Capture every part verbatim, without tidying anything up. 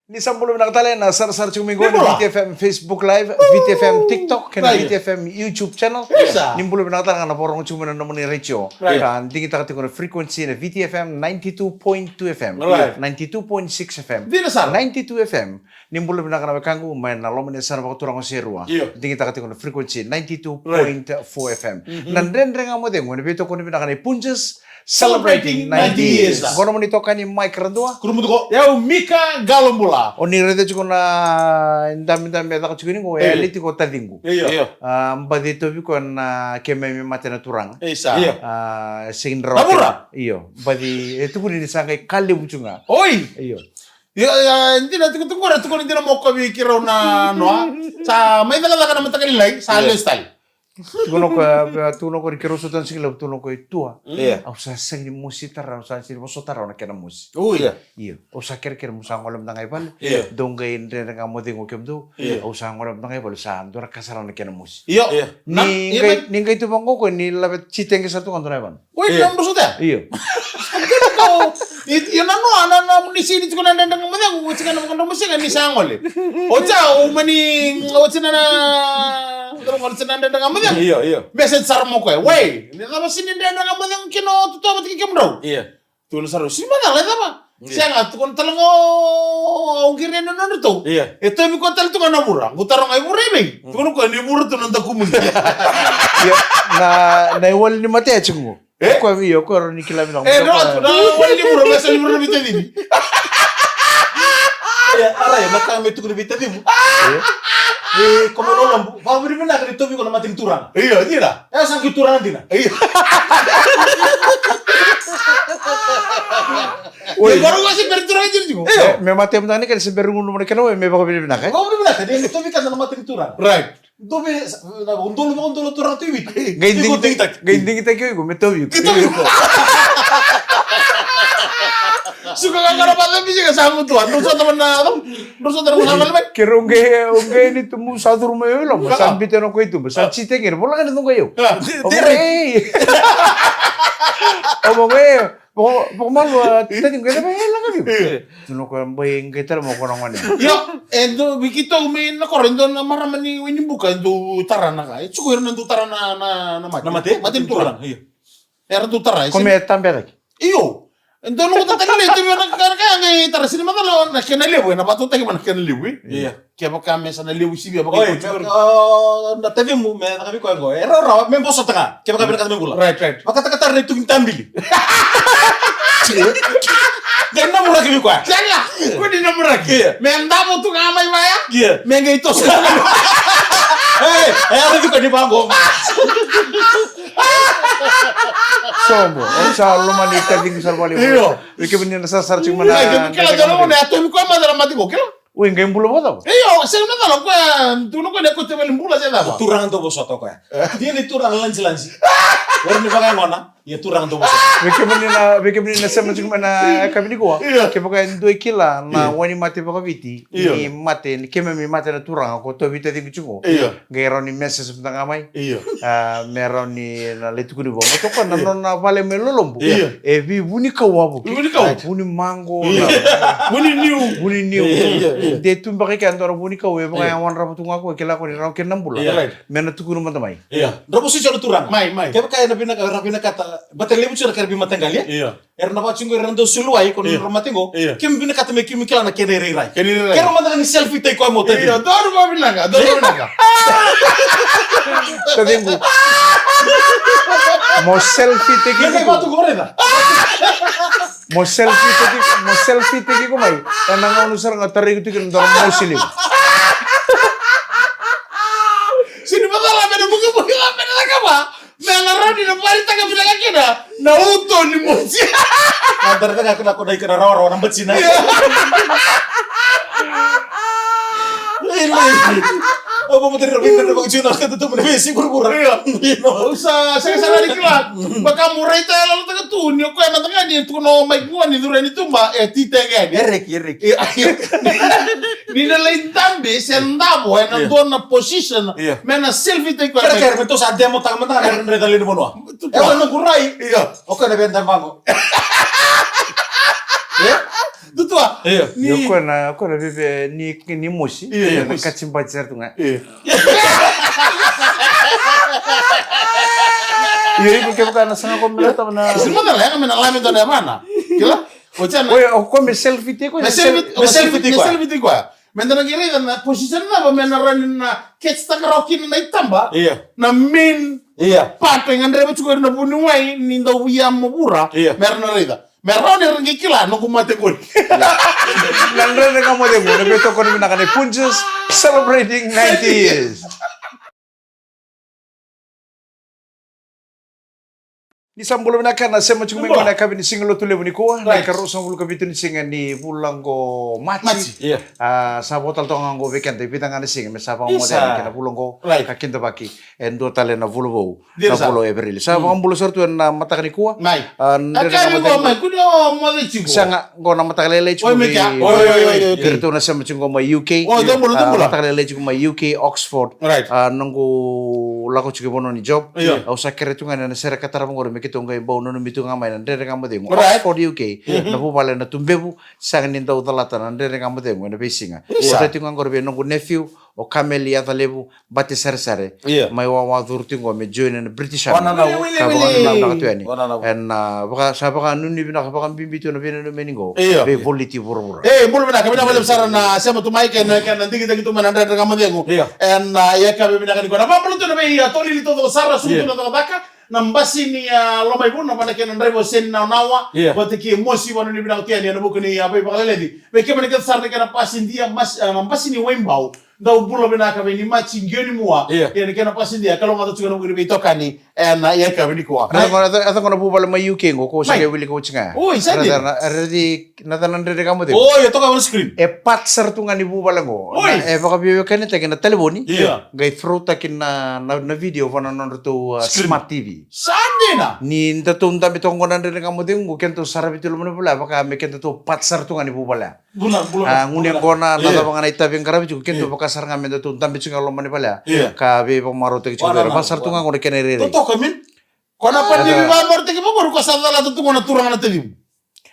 Ni sa bula vinaka tale na sarasara tiko mai qo na V T F M Facebook Live, V T F M TikTok, kei na V T F M YouTube channel. Ni bula vinaka tale ga na vakarorogo tiko mai na nomuni retio. Ka digitaka tiko na frequency na V T F M ninety-two point two F M, ninety-two point six F M, ninety-two F M. Ni bula vinaka na wekaqu mai na loma ni yasana vakaturaga o Serua. Digitaka tiko na frequency ninety-two point four F M. Na Dredre Ga Mo Cegu ena veitokoni vinaka nei Punjas, celebrating ninety years. Qo nomuni itokani Mike Radua. Kuro Mutuko. Yau Mika Qalobula. O ni raica tiko na dabedabe e caka tiko ni qo, e yali tiko taciqu. Io. A, baci tauvi koya na keimami mate na turaga. Isa. Io. A, sega ni rawa. Io. Baci e tukuni ni sa qai ka levu tu ga. Oi. Io. Io, dina tiko, tiko qori, tiko ni dina mo kovi ki rau na noa. Sa mai cakacaka na mataka lailai, sa lesu tale. Tukuna o koya, tukuna o koya ni keirau sota na siga levu, tukuna o koya e tua. Au sa sega ni mosi tara, au sa sega ni vosota rawa na kena mosi. Io. Au sa kerekere mo sa gole mada ga i vale. Dou qai Dredre Ga Mo Cegu kemudou. Au sa gole mada ga i vale, sa dua na ka sara na kena mosi. Io. Ni qai tu vaqo o koya ni lave titege sara tu ga dua na yavana. Oi, na vosota ya? Io. Io, na noa, na, na, ni sega ni tiko na Dredre Ga Mo Cegu, oti ga na vakadromu siga ni sa gole. Oti ya, o mani, oti na na, oti na Dredre Ga Mo Cegu. Io, io. Message sara mo koya. Wei, ni cava sega ni Dredre Ga Mo Cegu kina o Toto vata kei kemudrau? Io. Tukuna sara, sega ni macala, e cava? Sega, tukuna tale ga o qiri ena nodratou. Io. E tauvi koya tale tu ga na vura. Qu taroga e vura i vei? Tukuna koya ni vura tu na dakumuni. Io, na, na iwali ni mate ya tiko qo. E? Koya vei, o koya rawa ni kila vinaka. E, no, tu na wali ni vura, me sa ni vura na veitacivi. E, a rai, na ka me tukuna veitacivi. E, ko me lolobu, vakavinavinaka ni tauvi iko na mate ni turaga. Io, dina. E, sa ki turaga dina. Io. Oi. E, vara ko se bera turaga dina tiko. Io. Me mate mada ni kena se bera gunu mada kena, me vakavinavinaka, e? Vakavinavinaka, ni tauvi iko na mate ni turaga. Right. Dou vei, sa, na, udolu, udolu turaga tu i Viti. Qai digitaki, qai digitaki o iko me tauvi iko. Ke tauvi iko. Suka ga qara vata bisi ga sa gutuva. Drau sota mana, drau sota na gutuva mai. Keirau qai, o qai ni tubu sa curu mai o ilo. Sa bita na ko i tubu. Sa titegi, vola ga ni tubu ga io. Tere. O mo qai. Vaka, vakamalua, tani qai cava e laga vei. Io. Tukuna o koya, bai qai tara mo ko na gone. Io, e dua vei keitou mai na koro, e dua na marama ni Wainibuka, e dau tara na ka. E tiko ira na dau tara na, na, na mate. Na mate? Mate ni turaga. Io. Era dau tara. Ko me tabe cake. Io. E dua na noqu tatani lai tauvi na ka, na ka qai tara, sega ni macala na kena levu, ena vakatautaki mai na kena levu, e. Io. Kevaka me sa na levu sivia vaka. Oi, iko tiko. Na tacimu me caka vei koya qo. E rawarawa me vosota ga. Kevaka vinakata me bula. Right, right. Vakatakatara na ituki ni tabili. Qai namuraki vei koya. Sega. Ko ni namuraki. Io. Me davo tu ga mai vaya. Io. Me qai toso. Ei, e yaco vei koya ni vaqo. Sobo, au sa lomani taciqu sara vale. Io. Vei kemuni na sarasara tiko mai na. Ai, kemuni kila dua na gone, a tomi koya mada na mate qo, kila. Oi, qai bula vakacava? Io, sega ni macala, o koya, tukuna o koya ni a kauta vale bula se cava. Turaga dau vosota o koya. Dina ni turaga lajilaji. Ora ni vakayagona, ia turaga dau vosota. Vei kemuni na, vei kemuni na sema tiko mai na yakavi nikua. Io. Kevaka e dua e kila na wainimate vakaviti, ni mate, ni keimami mate na turaga, ko tauvi taciqu tiko. Io. Qai rawa ni message mada ga mai. Io. A, me rawa ni na lai tukuni vua. Mo toka na nona vale mai Lolobu. Io. E vei vunikau a vuki. Vunikau. Vunimaqo. Io. Vuniniu. Vuniniu. Io, io, io. De tu beka i kea dua na vunikau, e vaka e wadrava tu ga ko, e kila ko ni rawa kina na bula. Io. Right. Me na tukuna mada mai. Io. Dra vosoti au na turaga. Mai, mai. Kevaka e na vinaka, ra vinakata, bata levu tiko na kena veimataqali, e? Io. Era na vaka tiko qo, era na dau sulu wai, ko na nodra mate qo. Io. Keimami vinakata me keimami kila na kena irairai. Kena irairai. Keirau mada ga ni selfie taki koya mo taciqu. Io, donu vakavinaka, donu vakavinaka. Taciqu. Mo selfie taki. Ia, qai vatu qo, raica. Mo selfie taki, mo selfie taki ko mai. Ena gauna sara ga tarai iko tiko na dua na mosi levu. Sega ni macala me na bukibuki la me na cakava. Me na rawa ni na varitaka vinaka kina na uto ni mosi. Na dara caka kina ko na ika na rawarawa na batina. Io. Au vakamatara vei na vakatina ka tutumu na vesi vuravura. Io. Io. Au sa sega sara ni kila. Vaka mo raita e lalataka tu ni o koya na tagane e tukuna o Mike Gua ni curu yani tuba e titege yani. E reki, e reki. Io. Ni na lai dabe se davo ena dua na position. Io. Me na selfie taki koya. Kere, kere, me tou sa demo taka mada ga na dredre tale ni vanua. Ewa noqu rai. Io. O koya na veda vaqo. E? Dutua. Io. Ni Io, koya na koya na veve ni ni mosi. Io, ni Na mosi. Kati bati sara tu ga. Io. Io, iko kevaka na saga ko mena tava na. Sini mada la yaka mena lame dona yamana. Kila. O tena. Oi, o ko me selfie tiko. Me selfie, me selfie tiko. Me selfie tiko. Me dana kira na position na ba me na rani na catch taka rau kina na itaba. Io. Na main. Io. Pato e gadreva tiko na vuniwai ni dau ia mo vura. Io. Me ra na raica. Me rawa ni ra qai kila noqu mate qori. Na dredre ga mate qori na veitokoni vinaka ni Punjas celebrating ninety years. Ni sa bula vinaka na sema tiko mai qo na yakavi ni siga lotu levu nikua na ikaruasagavulu ka vitu ni siga ni vula qo Maji. Maji. Io. A sa votala toka ga qo vei keda e vica ga na siga me sa vakamoce yani kei na vula qo ka kidavaki e dua tale na vula vou. Na vula o Epereli. Sa vakabula sara tu ena mataka nikua. Mai. A, dredre ga mo cegu. Mai, kua ni o moce tiko. Sega, qo na mataka lailai tiko. Oi, mai kea. Oi, oi, oi, oi. Kei ratou na sema tiko qo mai U K. Oi, dou bula, dou bula. A, mataka lailai tiko mai U K, Oxford. Right. A, noqu lako tiko i vanua ni job. Io. Au sa kere tu ga ni na sere ka tarava qori me keitou qai bau nanumi tu ga mai na dredre ga mo cegu. Right. Oxford, U K. Mhm. Na vuvale na tubevu. Sega ni dau calata na dredre ga mo cegu ena veisiga. Isa. Sa tiko ga qori vei noqu nephew, o Kameli Yacalevu, Bate Saresare. Io. Mai wawa curu tiko qo me join ena British Army. Wananavu. Ka vakananau vinaka tu yani. Wananavu. Ena, a, vaka, sa vakanuinui vinaka, vakabibi tu na veinanumi yani qo. Io. Veivoliti vuravura. E, bula vinaka, vinaka vakalevu sara na sema tu mai kei na, kei na digitaki tu mai na dredre ga mo cegu. Io. Ena, a, yakavi vinaka nikua. Na vakabula tu na vei, a, tolili taucoko sara, sucu tu na cakacaka. Na basi ni, a, Lomaivuna, vata kei na draiva o Seni Naonawa, io, vata kei Mosi Vanua ni Vinaka Tiko Yani, ena vuku ni, a, veivakaleleci. Vei kemuni kece sara na kena pasidia, mas-, a, na basi ni Waibau. Dau bula vinaka vei ni Maji Qionimua. Io. Ia na kena pasidia, kalougata tiko na vuku ni veitokani, ena, a, yakavi nikua. Ena, ena, ena, ena vuvale mai U K qo, ko sa qai wilika oti ga. Oi, sa dina. Ena, ena, ena, Na cava na dredre ga mo cegu? Oi, e toka on screen. E part sara tu ga ni vuvale qo. Oi. Na, e vakaveiwekanitaki na talevoni. Io. Qai throw taki na, na, na video vua na nodratou, uh, screen. Smart T V. Sa dina. Ni datou dabe toka qo na dredre ga mo cegu qo, kedatou saravi tu loma ni vale, vaka me kedatou part sara tu ga ni vuvale. Bula, bula. A, gunu yaqona, na cava ga na itavi e qaravi tiko, kedatou vaka sara ga me datou dabe tiko ga loma ni vale. Io. Ka veivakamarautaki tiko. Vaka sara tu ga qo na kena irairai. Totoka, min. Ko na part ni veivakamareqeti vaqori ko sa calata tu qo na turaga na tacimu.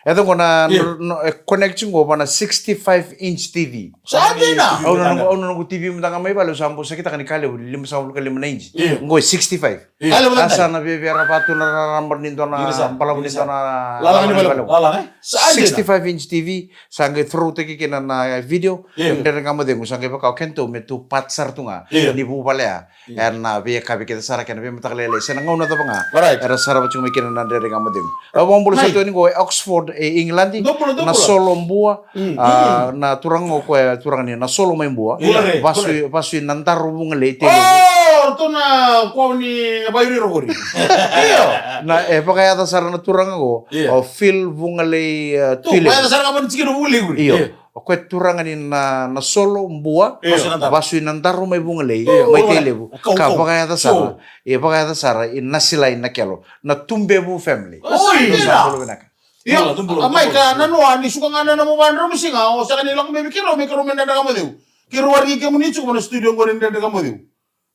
E toka qo na, io, no, no, e connect tiko qo vua na sixty-five inch T V. Sa dina. Au na noqu, au na noqu T V mada ga mai vale, au sa bau sakitaka ni ka levu, limasagavulu ka lima na inch. Io. Qo e sixty-five. Io. Ka levu. A sa na via, via ra vatu na raraba ni dua na balavu ni dua na lalaga ni valevale. Lalaga, e? Sa dina. Sixty-five inch T V, sa qai throw taki kina na video, io, dredre ga mo cegu, sa qai vaka o kedatou me tou part sara tu ga, io, ni vuvale ya. Io. Ena veiyakavi kece sara kei na veimataka lailai se na gauna cava ga. Right. Era sarava tiko mai kina na dredre ga mo cegu. Au vakabula sara tu yani qo e Oxford, e England. Dou bula, dou bula. Na Solo Bua. Mm. A, na turaga o koya, turaga ni na Solo mai Bua. Io. Vasu, vasu i Nadaro Vugalei Tailevu. O, ratou na kau ni vairiro qori. Io. Na, e vakayaca sara na turaga qo. Io. O Phil Vugalei, e, Tailevu. Vakayaca sara ga vua na tikina Vugalei qori. Io. Io. O koya turaga ni na, na Solo Bua, io, vasu i Nadaro mai Vugalei, io, mai Tailevu, ka vakayaca sara, e vakayaca sara i Nasilai Nakelo, na Tubevu family. Oi, sa dina. Bula vinaka. Io, bula, bula, a mai bula, ka bula. Nanoa, ni suka ga na nomu vadrau ni siga, o sega ni lako mai vei keirau, me keirau mai Dredre Ga Mo Cegu. Keirau waraki kemuni tiko mai na studio qori Dredre Ga Mo Cegu.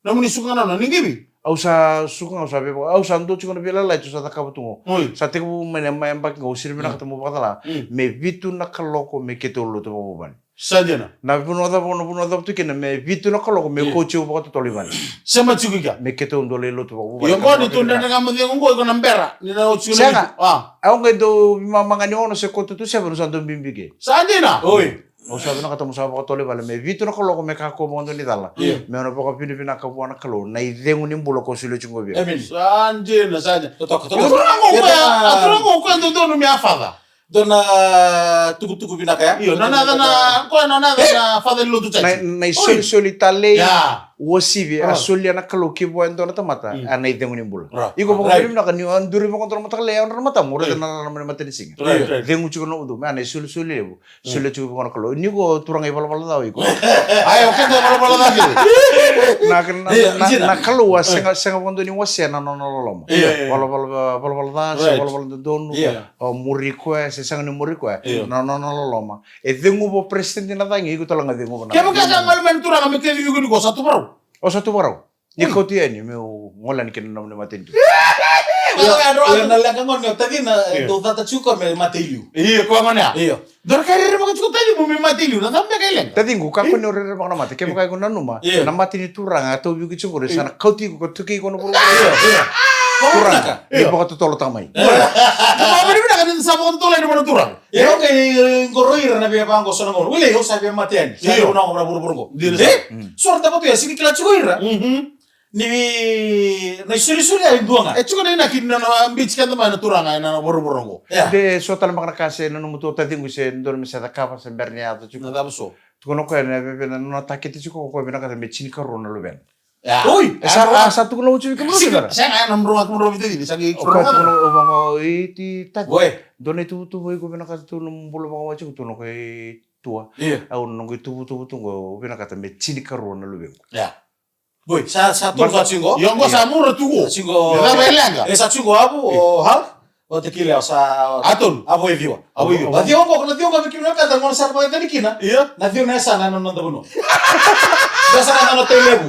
Nomuni suka ga na nona ni qivi. Au sa suka ga, au sa vei, au sa dua tiko na veilalai tu sa cakava tu qo. Oi. Sa tekivu mai na, mai yabaki qo, au siri vinakata mo vakacala. Mm. Me vitu na kaloko me keitou lotu vakavuvale. Sa dina. Na vanua cava, na vanua cava tu kina me vitu na kaloko me, io, kauti au vakatotolo i vale. Sema tiko i kea. Me keitou dua lai lotu vakavuvale. Io, qo ni tu Dredre Ga Mo Cegu qo, iko na bera. Ni na oti. Sega. A. Au qai dau veimama ga ni ono se quarter to seven, au sa dau biubiu ke. Sa dina. Oi. Au sa vinakata mo sa vakatotolo i vale me vitu na kaloko me kakua vakadua ni cala. Io. Me au na vakavinavinaka vua na Kalou na icegu ni bula ko solia tiko vei au. Amen. Sa dina, sa dina. Totoka, totoka. A turaga o koya, a turaga o koya dodonu me a father. Dua na tukutuku vinaka ya. Io, nona yaca na, koya nona yaca na father ni lotu church. Na, na isolisoli talei. Ya. Uasivi, a solia na Kalou ki vua e dua na tamata, mm, a na icegu ni bula. Right. Iko vakavinavinaka ni o a duri vakadua na mataka lailai, e yadra na matamu, o raica na rarama ni matanisiga. Right, right. Cegu tiko na ucuma, a na isolisoli levu. Solia tiko vua na Kalou. Ni ko turaga ivalavala ca o iko. Ai, o keda ivalavala ca kece. Na, na, na, na Kalou a sega, sega vakadua ni wasea na nona loloma. Io, io, io. Valavala, valavala ca, se valavala dodonu. Io. O muri koya, se sega ni muri koya. Io. Na nona loloma. E ceguva o peresitedi na cagi, iko tale ga ceguva na. Kevaka sa gole mai na turaga me kacivi iko ni ko sa tu varau. O sa tu varau. Ni kauti yani meu gole yani kina na nomuni matanitu. Io, io, na leqa gona ni o tacina, e, io, dou cata tiko me mate i liu. Io, koya gona ya. Io. Dou na qai rerevaka tiko tacimu me mate i liu, na cava beka e leqa? Taciqu, kakua ni o rerevaka na mate, kevaka iko nanuma, io, na mate ni turaga, a tauvi iko tiko qori, sa na kauti iko, ka tuki iko na vuravura. Io, io. Turaga, io, ni vakatotolo tamai. Io. Vakavinavinaka ni sa vakatotolo yani vua na turaga. Io, qai qoro ira na via vaqo so na gauna. Wili, au sa via mate yani. Sa, io, via na vuravura qo. Dina. E? Mm. So ra tava tu ya, sega ni kila tiko ira. Mhm. Ni vi-, na isolisoli ya e dua ga. E tiko na inaki ni nona beat keda mai na turaga ena vuravura qo. Ia. De so tale beka na ka se nanuma tu o taciqu se dodonu me se cakava se bera ni yaco tiko. Na cava so? Tukuna o koya na veve na nona takete tiko o koya vinakata me tinikarua na luvena. Ia. Oi, e sa, a, sa tukuna oti vei kemudou se bera. Sega, sega, na mudou, mudou vei tacini, sa qai o koya tukuna o vaqo, i ti taci. Oi. Dua na ituvatuva iko vinakata tu na bula vakawati iko, tukuna o koya i tua. Ia. Au na noqu ituvatuva tu qo, vinakata me tinikarua na luvequ. Ia. Boi, sa, sa tolu sa tiko qo. Io, qo sa mura tu qo. Sa tiko qo. E cava e leqa? E sa tiko qo, Avu, o Hal, o Tekile, o sa, a tolu. Avo e ciwa. Avo e ciwa. Avo. A ciwa qo, na ciwa qo, vei kemuni na ka, da gona sara vakayacani kina. Io. Na ciwa na yasana ena noda vanua. Dua sa na yacana o Tailevu.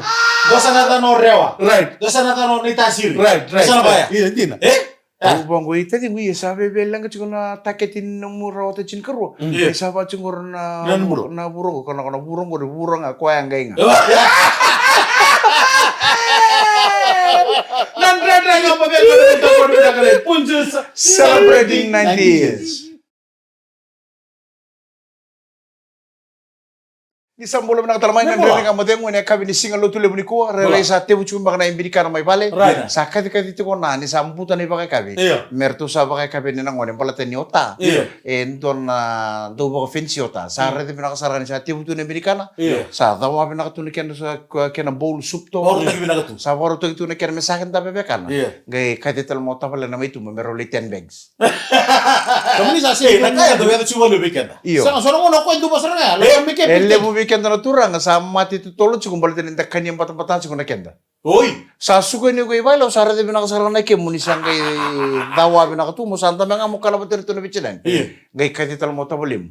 Dua sa na yacana o Rewa. Right. Dua sa na yacana o Naitasiri. Right, right. Dua sa na vaya. Io, dina. E? Au vaqo, i taciqu, ia sa veve leqa tiko na takete ni nomu rawata tinikarua. Mm. Ia. Ia sa va tiko qori na, na vuro qo, ka na, na vuro qori, vuro ga koya qai ga. Na dredre ga, ma veka na vita qori vinaka na Punjas celebrating ninety years. Ni sa bula vinaka tale mai na Dredre Ga Mo Cegu ena yakavi ni Siga Lotulevu nikua, rairai sa tevu tiko beka na ibe ni kana mai vale. Right. Sa kacikaci tiko na, ni sa buta na ivakayakavi. Io. Me ratou sa vakayakavi yani na gone, baleta ni ota. Io. E dua na dau vakafenisi ota. Sa raica vinaka sara ga ni sa tevu tu na ibe ni kana. Io. Sa cawa vinaka tu na kena sa, kena bowl soup to. Vakarautaki vinaka tu. Sa vakarautaki tu na kena me sa kena vevekana. Io. Qai kaci tale mai o tavale na mai tuba me rau lai ten bags. Kemuni sa sega. E, na ka ya dau yaco tiko valevu vei keda. Io. Sega, so na gauna o koya e duva sara ga ya, e, e levu vei keda na turaga sa mate totolo tiko baleta ni da kania batabata tiko na keda. Oi. Sa suka yani o koya i vale, o sa raica vinaka sara na kemu ni sa qai cawa vinaka tu, mo sa dabe ga mo kana vata iratou na veitinani. Io. Qai kaci tale mai o tavalemu.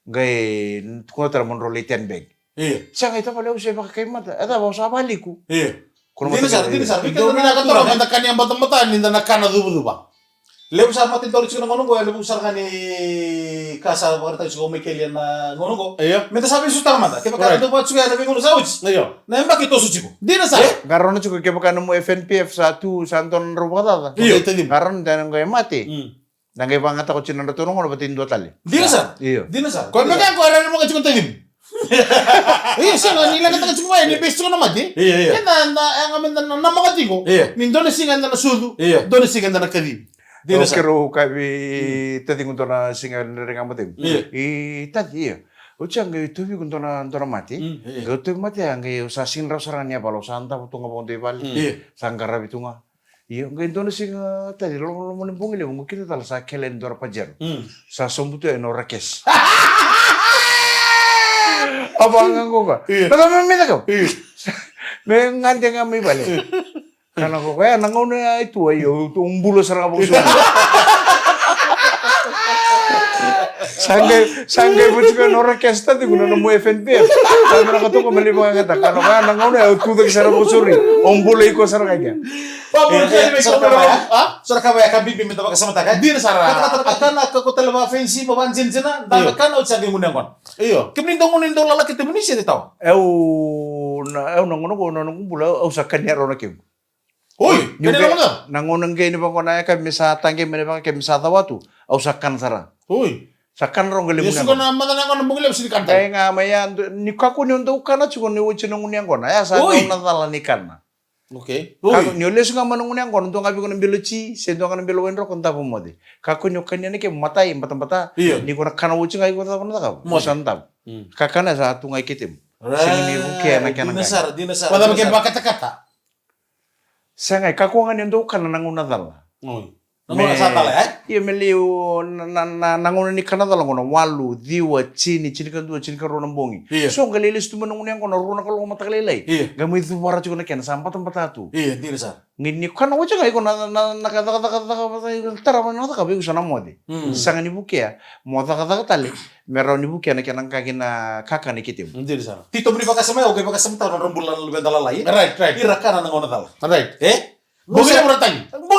Qai tukuna tale mo drau lai ten bag. Io. Sa qai tavale, au se vakakai mada. E cava, au sa valiku. Io. Dina sara, dina sara. Dou vinaka toka meda kania batabata ni da na kana cuvacuva. Levu sa mate dolu tiko na gauna oqo, e levu sara ga ni ka sa vakaraitaki tiko o Maikeli ena gauna oqo. Io. Meda sa veisotaka mada. Kevaka dou vaka tiko ena veigauna sa oti. Io. Na yabaki toso tiko. Dina sara. E? Qarauna tiko kevaka nomu F N P F sa tu, sa dua na drau vakacaca. Io. Qarauna dua na qai mate. Mm. Na qai vakayagataka oti na nodratou na gauna vata e dua tale. Dina sara. Io. Dina sara. Koya me kaya koya era na vaka tiko tacimu. Io, sega ni leqataka tiko mai ni bese tiko na mate. Io, io. Keda na, e, ga meda na, na maka tiko. Io. Ni dua na siga eda na sucu. Io. Dua na siga eda na kacivi. Dina sara. Au keirau kaya vei taciqu dua na siga ni Dredre Ga Mo Cegu. Io. I taci, io. Oti ya qai tauvi iko dua na, dua na mate. Mm, io. Qai tauvi mate ya qai au sa sega ni rawa sara ga ni yavala, au sa davo tu ga vakadua i vale. Mm. Io. Sa qaravi tu ga. Io, qai dua na siga taci, loma, loma ni bogi levu, qo kida tale sa kele ni dua na Pajero. Mm. Sa sobu tu ya e nodra kesi. A vaka ga qo ka. Io. Na ka me, me cakava. Io. Me gade ga mai vale. Io. Kana qo ka, ya na gauna ya e tu, io, au bula sara ga vakasauri. Sa qai, sa qai voti ga nodra kesi taciqu na nomu F N P F. Sa vinaka toka me lai vakayagataka. Kana qo ya na gauna ya au tu cake sara vakasauri. Au bulai iko sara ga kea. Vakabula tale mai. Sa na ka vaya, a? Sa na ka vaya ka bibi meda vakasamataka, e? Dina sara. Kata, kata, kata, kana, kakua tale vakafenisi, mo vakadinadina, da kana oti sa qai gunu yaqona. Io. Kemuni dau gunu dau lala kei kemuni se tawa? Au na, au na gauna qo na noqu bula, au sa kania rawa na kemu. Oi, kania rawa na kemu. Na gauna qai ni vaqo na yakavi me sa taqi mai na vakayakavi me sa cawa tu, au sa kana sara. Oi. Sa kana rawa qai lai gunu yaqona. Ia suka na maca na yaqona bogi levu sega ni kana tale. Qai ga mai ya, ni kakua ni o dau kana tiko ni oti na gunu yaqona. Ya sa gauna cala ni kana. Okay. Kakua ni o lesu ga mai na gunu yaqona, dua ga vei iko na bilo ti, se dua ga na bilo waidroko, davo moce. Kakua ni o kania na kemu matai, batabata. Io. Ni ko na kana oti ga iko cava na cakava. Moce. Sa davo. Mm. Kakana sa tu ga i ketemu. Sega ni vukea na kena qai. Dina sara, dina sara. Vacava ke vakatakata? Sega, e kakua ga ni o dau kana na gauna cala. Oi. Na gauna sa cala, e? Io, me liu, na, na, na, na gauna ni kana cala qo na walu, ciwa, tini, tinikadua, tinikarua na bogi. Io. So qai lai lesu tu mai na gunu yaqona, rua na kaloko mataka lailai. Io. Qai mai cuvara tiko na kena, sa batabata tu. Io, dina sara. Qai ni kana oti ga iko na, na, na ka caka, caka, caka, caka, tarava na caka, vei iko sa na moce. Mm. Sega ni vukea, mo cakacaka tale, me rawa ni vukea na kena qaqi na kakana i ketemu. Dina sara. Titobu ni vakasama ya, au qai vakasamataka na nodra bula na luveda lalai. Right, right. Ira kana na gauna cala. Right. E? Bogi levu ra tagi. Bogi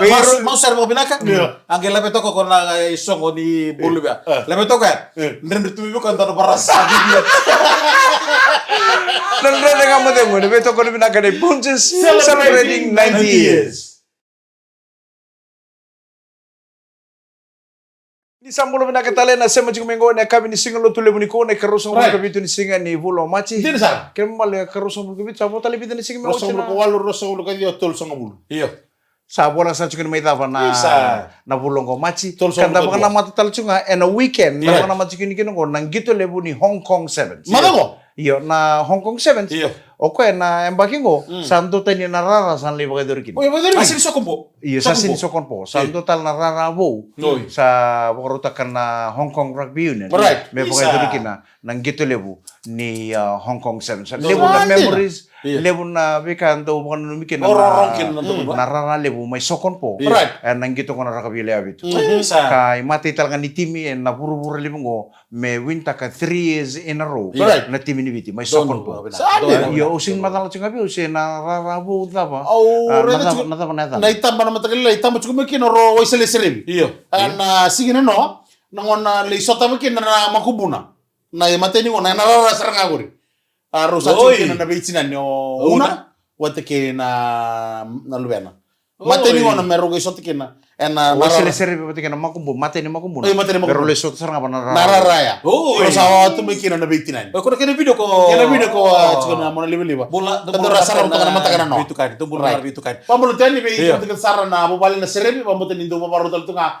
Mas, mas era vakavinaka. Age lave toka ko na, eh, isogo ni bulu vea. Lave toka ya. Dredre tu vei ko na dona varasa. Na dredre ga mo cegu, na veitokoni vinaka nei Punjas, celebrating ninety years. Ni sa bula vinaka tale na sema tiko mai qo na yakavi ni siga Lotulevu nikua, na ikaruasagavulu ka vitu ni siga ni vula o Maji. Dina sara. Kena ibalebale ikaruasagavulu ka vitu, sa vo tale vica na siga me oti na. Ruasagavulu ka walu, ruasagavulu ka ciwa, tolusagavulu. Io. Sa voleka sara tiko ni mai cava na, na vula qo Maji. Ka da vakanamata tale tiko ga ena weekend, da vakanamata tiko ni kina qo na qito levu ni Hong Kong Sevens. Maca qo? Io, na Hong Kong Sevens. Io. O koya na yabaki qo, sa dua tani na rara sa na lai vakayacori kina. O, vakayacori. A, sini Sokonpo. Io, sa sini Sokonpo. Sa dua tale na rara vou. Oi. Sa vakarautaka na Hong Kong Rugby Union. Right. Me vakayacori kina na qito levu ni, ah, Hong Kong Sevens. Sa levu na memories, levu na veika dau vakananumi kina na rara levu mai Sokonpo. Right. E na qito qo na rakavi lewe vitu. Ka imatai tale ga ni timi e na vuravura levu qo, me wintaka three years in a row na timi ni Viti mai Sokonpo. Io, au sini macala tiko ga vei au se na rara vou cava. Na cava na yacana? Na itaba na mataka lailai, itaba tiko mai kina o Waisale Serevi. Io. A na sigi na noa, na gona lai sotava kina na makubuna. Na imatai ni gona, e na rara sara ga qori. A rau sa tiko kina na veitinani o Una, vata kei na, na luvena. Matai ni gona me rau qai sota kina. E na, na Waisale Serevi vata kei na makubuna, matai ni makubuna. E, matai ni makubuna. Me rau lai sota sara ga va na rara. Na rara ya. Rau sa tu mai kina na veitinani. E, ko na kena video ko. Kena video ko, a, tiko na mona livaliva. Bula, dou bula sara na mataka na noa. Veitukani, dou bula na veitukani. Vabula tani vei, sara na vuvale na Serevi, vabula tani dou vavarau tale tu ga.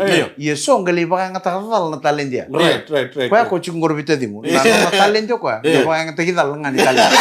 Io. Ia so qai lai vakayagataka cala na taledi ya. Right, right, right, koya right. Ko tiko qori vei taciqu. Na nona taledi o koya. Io. Qai vakayagataki cala ga ni taledi.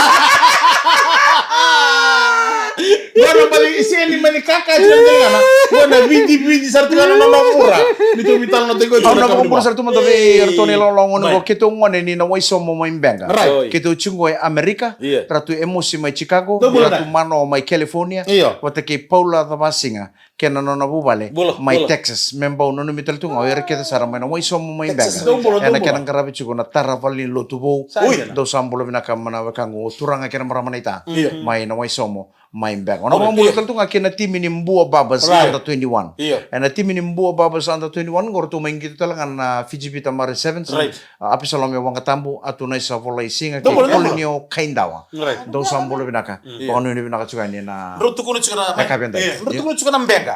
Qo na mani, sega ni mani kaka tiko na taligana. Qo na vidividi sara tiko na nona vura. Ni tou vitala na tiko tiko na nona vura sara tu mada vei iratou na ilawalawa gone qo. Keitou gone ni na Waisomo mai Beqa. Right. Keitou tiko qo e Amerika. Io. Ratu Emosi mai Chicago. Ratu Mano mai California. Io. Vata kei Paula Cavasiga. Kei na nona vuvale mai Texas. Me bau nanumi tale tu ga o ira kece sara mai na Waisomo mai Beqa. Ena kena qaravi tiko na tara valenilotu vou. Dou sa bula vinaka mai na wekaqu o turaga kei na marama naita. Mai na Waisomo mai Beqa. O na vakabula tale tu ga kei na timi ni Bua Babas under twenty-one. Ena timi ni Bua Babas under twenty-one qo ratou mai qito tale ga na Fiji Vita Mare Sevens. Apisalome Waqatabu, Atunaisa Volaisiga kei Kolinio Kaidawa. Dou sa bula vinaka. Vakanuinui vinaka tiko yani na. Drau tukuna tiko na Beqa.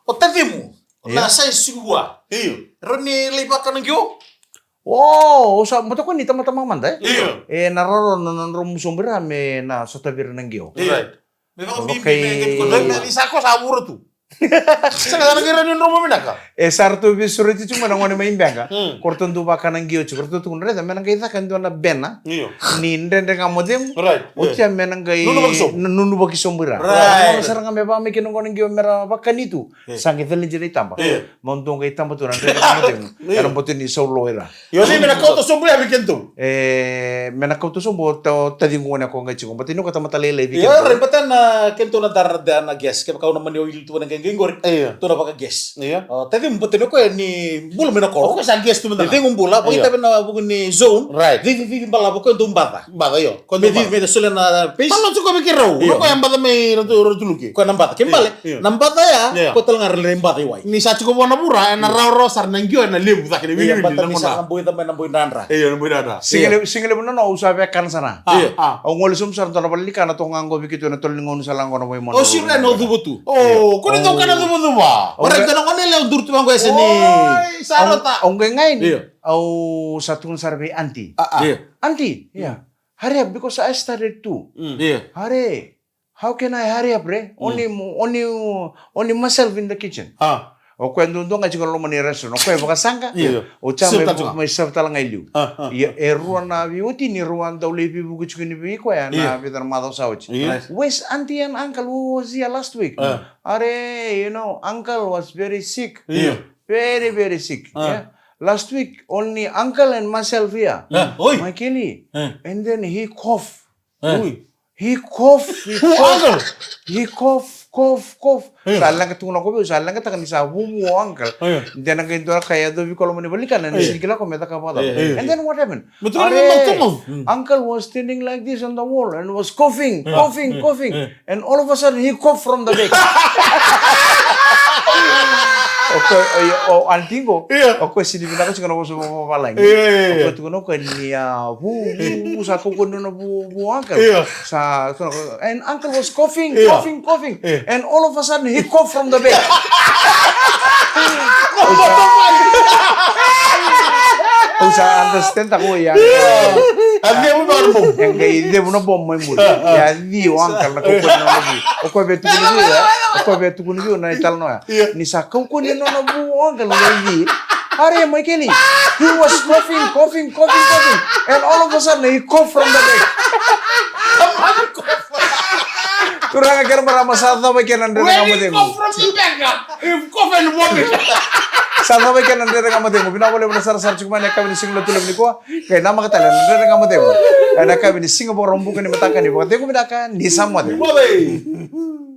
O tacimu na sa e sivi vua. Io. Rau ni lai vaka na qio. O sa bota ko ni tamatama mada e. Io. E na raro na nodrau musobu ira me na sotavi ira na qio. Right. Me vakabibi me kati ko doi me ni sa ko sa vura tu. Sa ka na qai rau ni dromo vinaka. E sa ratou veisureti tiko mai na gone mai Beqa. Ko ratou dau vaka na qio tiko ratou tukuna raica me na qai caka e dua na bena. Io. Ni dredre ga mo cegu. Right. Oti a me na qai nunu vaki sobu ira. Right. Sara ga me vaka mai kina gone qio me ra vakani tu. Sa qai cala ni dina i taba. Mo dou qai taba tu na dredre na matemu. Era bota ni sau lo ira. Io ni me na kauta sobu ya vei kedatou. E me na kauta sobu o taciqu gone ko qai tiko bata ni o ka tamata lailai vei kedatou. Io rai bata na kedatou na dara na gas kevaka au na mani o ili tu na qai qori. Io. Tou na vaka gas. Io. Taciqu bata ni o koya ni bula mai na koro. O koya sa gas tu mai na. Taciqu bula vakaitavi na vuku ni zone. Right. Cici cici bala vaka dou baca. Baca io. Ko me cici me solia na pes. Talo tiko vei keirau. Io. Ko ya baca mai ratu ratu luke. Ko na baca ke bale. Io. Na baca ya. Io. Ko tale ga rale baca i wai. Ni sa tiko vua na vura ena rawa rawa sara na qio ena levu cake na wili wili na gona. Sa na boi cama ena boi dradra. Io na boi dradra. Siga levu siga levu na no au sa vekana sara. Io. Au gole sobu sara dua na vale ni kana toka ga qo vei keitou ena tolo ni gauna sa laga qo na vaimona. O siro ena o cuva tu. O ko ni toka na cuvacuva. Ora dua na gone levu duru tu vaqo ese ni. Oi sa rota. Au qai gai ni. Io. Au sa tukuna sara vei anti. Anti, yeah. Hurry up because I started too. Hurry. How can I hurry up, re? Only, only, only myself in the kitchen. O koya duadua ga tiko na loma ni restaurant. O koya vakasaqa. O tia mai vuku mai serve tale ga i liu. Ia e rua na veiwatini rua dau lai veivuke tiko ni vei koya na vica na macawa sa oti. Where's auntie and uncle who was here last week? Are, you know, uncle was very sick. Very, very sick. Yeah. Last week, only uncle and myself here. Oi. Michaeli. And then he cough. Oi. He cough, he cough, Uncle? He cough, cough, cough. Io. Sa leqa tu ga na kope, sa leqataka ni sa vuvu o uncle. Io. De na qai dua na ka e yacovi ka loma ni valikana ni Io. sini kila ko me caka vata. Io. And then what happened? But what Are, about the mouth? Mm. Uncle was standing like this on the wall and was coughing, Io. coughing, Io. coughing. Io. And all of a sudden he coughed from the back. O koya, o, o aunty qo, Io. o koya sini vinaka tiko na vosa vakavalagi. Io, io, io. O koya tukuna o koya ni a vu, vu, vu, sa kaukauwa ni nona vu, vu uncle. Io. Sa, and uncle was coughing, Io. coughing, coughing. Io. And all of a sudden he coughed from the back. Au sa understand tako ya. A cei mu vara bom? E qai cevu na bomu mai muri. Ah, ah. Ya ciu uncle na kaukauwa ni nona vu. O koya via tukuni vei au ya. O koya via tukuni vei au na italanoa ya. Yeah. Ni sa kaukauwa ni nona vu o uncle qai ciu. Are Michael, he was coughing, coughing, coughing, coughing. And all of a sudden he coughed from the back. Turaga kei na marama, sa cava kei na Dredre Ga Mo Cegu. Cough from the back. If cough and vomit. Sa cava kei na Dredre Ga Mo Cegu. Vinaka vakalevu na sarasara tiko mai na yakavi ni siga Lotulevu nikua. Qai namaka tale na Dredre Ga Mo Cegu ena yakavi ni siga Vakaraubuka ni mataka ni Vakacegu. Vinaka, ni sa moce. Moce.